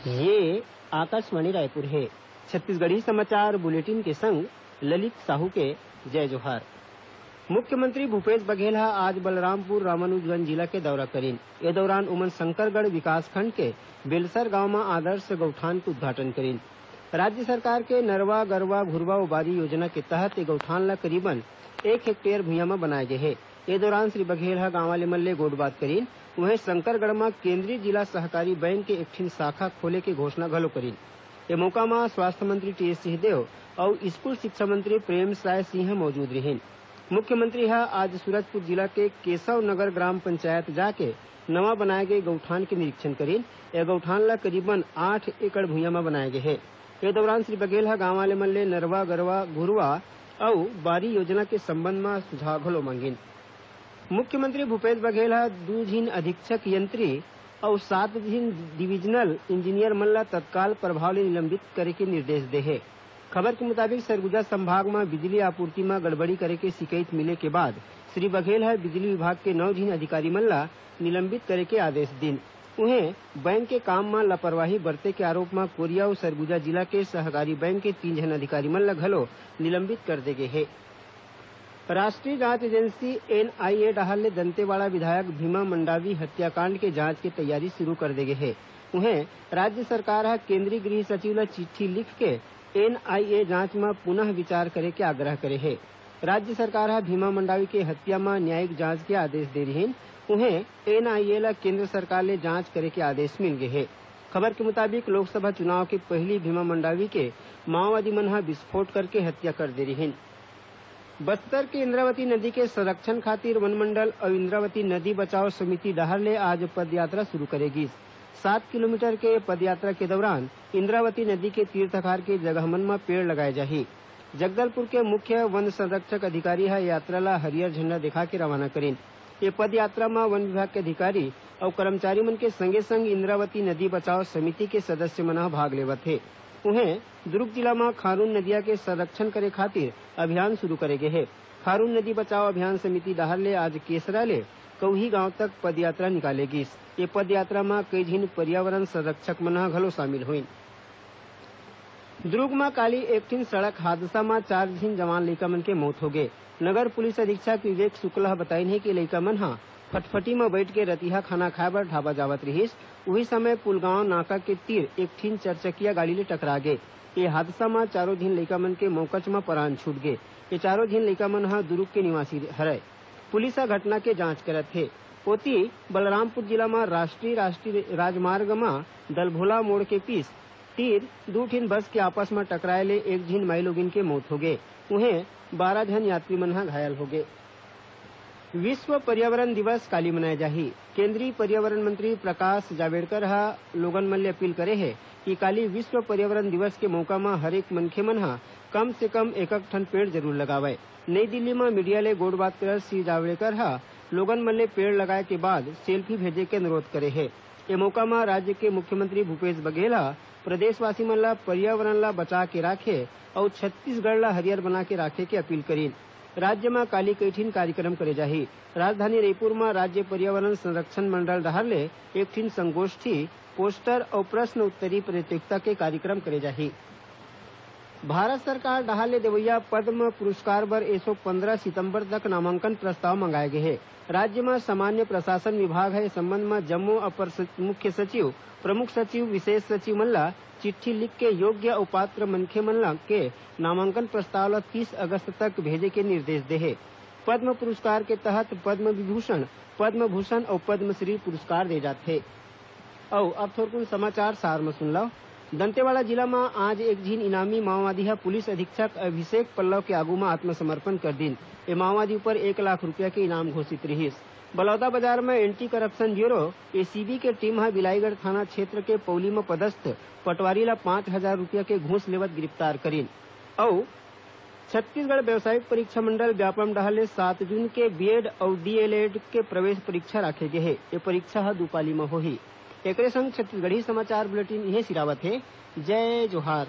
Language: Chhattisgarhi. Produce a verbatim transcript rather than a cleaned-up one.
ये आकाशवाणी रायपुर हे। छत्तीसगढ़ी समाचार बुलेटिन के संग ललित साहू के जय जोहार। मुख्यमंत्री भूपेश बघेल ह आज बलरामपुर रामानुजगंज जिला के दौरा करिन। ए दौरान उमन शंकरगढ़ विकासखंड के बेलसर गांव म आदर्श गौठान के उद्घाटन करिन। राज्य सरकार के नरवा, गरवा, घुरवा अउ बारी योजना के तहत ए गौठान ल करीबन एक हेक्टेयर भुइयां म बनाए गे हे। ए दौरान श्री बघेल ह गांव वाले मन ले गोठबात करिन। उहें, शंकरगढ़ म केंद्रीय जिला सहकारी बैंक के एक ठिन शाखा खोले के घोषणा घलो करिन। ए मौका म स्वास्थ्य मंत्री टीएस सिंहदेव अउ स्कूल शिक्षा मंत्री प्रेमसाय सिंह मौजूद रिहिन। मुख्यमंत्री ह आज सूरजपुर जिला के केशव नगर ग्राम पंचायत जाके नवा बनाए गए गौठान के निरीक्षण करिन। ए गौठान ल करीबन आठ एकड़ भुइयां म बनाए गे हे। ए दौरान श्री बघेल ह गांव वाले मन ले नरवा, गरवा, घुरवा अउ बारी योजना के संबंध म सुझाव घलो मांगिन। मुख्यमंत्री भूपेश बघेल ह दू झिन अधीक्षक यंत्री अउ सात झिन डिवीजनल इंजीनियर मन ल तत्काल प्रभाव ले निलंबित करे के निर्देश दे हे। खबर के मुताबिक, सरगुजा संभाग म बिजली आपूर्ति म गड़बड़ी करे के शिकायत मिले के बाद श्री बघेल ह बिजली विभाग के नौ झिन अधिकारी मन ल निलंबित करे के आदेश दिन। उहें, बैंक के काम म लापरवाही बरते के आरोप म कोरिया अउ सरगुजा जिला के सहकारी बैंक के तीन झन अधिकारी मन ल घलो निलंबित कर दे गे हे। राष्ट्रीय जांच एजेंसी एनआईए डहार ले दंतेवाड़ा विधायक भीमा मंडावी हत्याकांड के जांच के तैयारी शुरू कर दे गे हे। उहें, राज्य सरकार ह केंद्रीय गृह सचिव ल चिट्ठी लिख के एनआईए जांच म पुनः विचार करे के आग्रह करे हे। राज्य सरकार ह भीमा मंडावी के हत्या म न्यायिक जांच के आदेश दे रिहिन। उहें, एनआईए ल केंद्र सरकार ले जांच करे के आदेश मिल गे हे। खबर के मुताबिक, लोकसभा चुनाव के पहिली भीमा मंडावी के माओवादी मन ह विस्फोट करके हत्या कर दे रिहिन। बस्तर के इंद्रावती नदी के संरक्षण खातिर वनमंडल अउ इंद्रावती नदी बचाओ समिति डहार ले आज पदयात्रा शुरू करे गिस। सात किलोमीटर के पदयात्रा के दौरान इंद्रावती नदी के तीर तखार के जगह मन म पेड़ लगाए जाही। जगदलपुर के मुख्य वन संरक्षक अधिकारी ह यात्रा ल हरियर झंडा दिखा के रवाना करिन। ये पदयात्रा म वन विभाग के अधिकारी अउ कर्मचारी मन के संगे संग इंद्रावती नदी बचाओ समिति के सदस्य मन ह भाग लेवत हे। उहें, दुर्ग जिला म खारून नदिया के संरक्षण करे खातिर अभियान शुरू करे गे हे। खारून नदी बचाओ अभियान समिति डहार ले आज केसरा ले कौही गांव तक पदयात्रा निकाले गिस। ये पदयात्रा म कई झिन पर्यावरण संरक्षक मन ह घलो शामिल होइन। दुर्ग म काली एक ठिन सड़क हादसा म चार झिन जवान लइका मन के मौत होगे। नगर पुलिस अधीक्षक विवेक शुक्ला ह बताइन हे कि लइका मन ह फटफटी म बइठ के रतिहा खाना खाए बर ढाबा जावत रिहिस। उही समय पुलगांव नाका के तीर एक ठिन चरचकिया गाड़ी ले टकरा गे। ए हादसा म चारों झिन लइका मन के मौकच म परान छूट गे। ये चारों झिन लइका मन ह दुर्ग के निवासी हरय। पुलिस ह घटना के जांच करत हे। ओती, बलरामपुर जिला म राष्ट्रीय, राष्ट्रीय राजमार्ग म दलभोला मोड़ के पीस तीर दू ठिन बस के आपस म टकराए ले एक झिन माईलोगिन के मौत होगे। उहें, बारह झन यात्री मन ह घायल होगे। विश्व पर्यावरण दिवस काली मनाए जाही। केंद्रीय पर्यावरण मंत्री प्रकाश जावड़ेकर ह लोगन मन ले अपील करे हे कि काली विश्व पर्यावरण दिवस के मौका म हरेक मनखे मन ह कम से कम एकक ठन पेड़ जरूर लगावय। नई दिल्ली म मीडिया ले गोठबात करत श्री जावड़ेकर ह लोगन मन ले पेड़ लगाए के बाद सेल्फी भेजे के अनुरोध करे हे। ए मौका म राज्य के मुख्यमंत्री भूपेश बघेल ह प्रदेशवासी मन ल पर्यावरण ल बचा के राखे अउ छत्तीसगढ़ ल हरियर बना के राखे के अपील करिन। राज्य म काली कई ठिन कार्यक्रम करे जाही। राजधानी रईपुर म राज्य पर्यावरण संरक्षण मंडल डहार ले एक ठिन संगोष्ठी, पोस्टर अउ प्रश्न उत्तरी प्रतियोगिता के कार्यक्रम करे जाही। भारत सरकार डहार ले देवइया पद्म पुरस्कार बर एसो पंद्रह सितंबर तक नामांकन प्रस्ताव मंगाए गे हे। राज्य म सामान्य प्रशासन विभाग ह ए संबंध म जम्मो अपर स-, मुख्य सचिव, प्रमुख सचिव, विशेष सचिव मन ल चिट्ठी लिख के योग्य अउ पात्र मनखे मन ल के नामांकन प्रस्ताव ल तीस अगस्त तक भेजे के निर्देश दे हे। पद्म पुरस्कार के तहत पद्म विभूषण, पद्म भूषण अउ पद्मश्री पुरस्कार दे जाथे। अउ अब थोरकुन समाचार सार म सुन लव। दंतेवाड़ा जिला म आज एक झिन इनामी माओवादी ह पुलिस अधीक्षक अभिषेक पल्लव के आगू म आत्मसमर्पण कर दिन। ए माओवादी ऊपर एक लाख रुपया के इनाम घोषित रिहिस। बलौदा बाजार म एंटी करप्शन ब्यूरो, एसीबी, के टीम ह बिलाईगढ़ थाना क्षेत्र के पौली म पदस्थ पटवारी ल पाँच हजार रुपया के घूस लेवत गिरफ्तार करिन। अउ छत्तीसगढ़ व्यावसायिक परीक्षा मंडल व्यापम डहार ले सात जून के बीएड अउ डीएलएड के प्रवेश परीक्षा राखे गे हे। ये परीक्षा ह दू पाली म होही। एकरे संग छत्तीसगढ़ी समाचार बुलेटिन इहें सिरावत हे। जय जोहार।